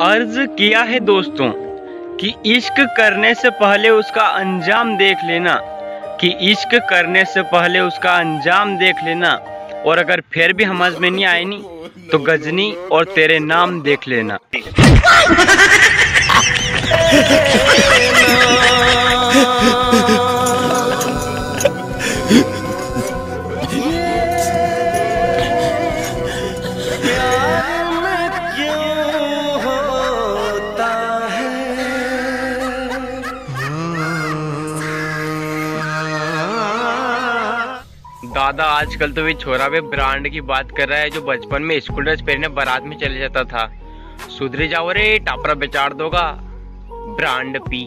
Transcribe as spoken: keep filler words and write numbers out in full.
अर्ज किया है दोस्तों कि इश्क करने से पहले उसका अंजाम देख लेना, कि इश्क करने से पहले उसका अंजाम देख लेना, और अगर फिर भी समझ में नहीं आए नी तो गजनी और तेरे नाम देख लेना। दादा, आजकल तो वे छोरा वे ब्रांड की बात कर रहा है, जो बचपन में स्कूल ड्रेस पहने बारात में चले जाता था। सुधरी जाओ रे, टापरा बेचार दोगा ब्रांड पी।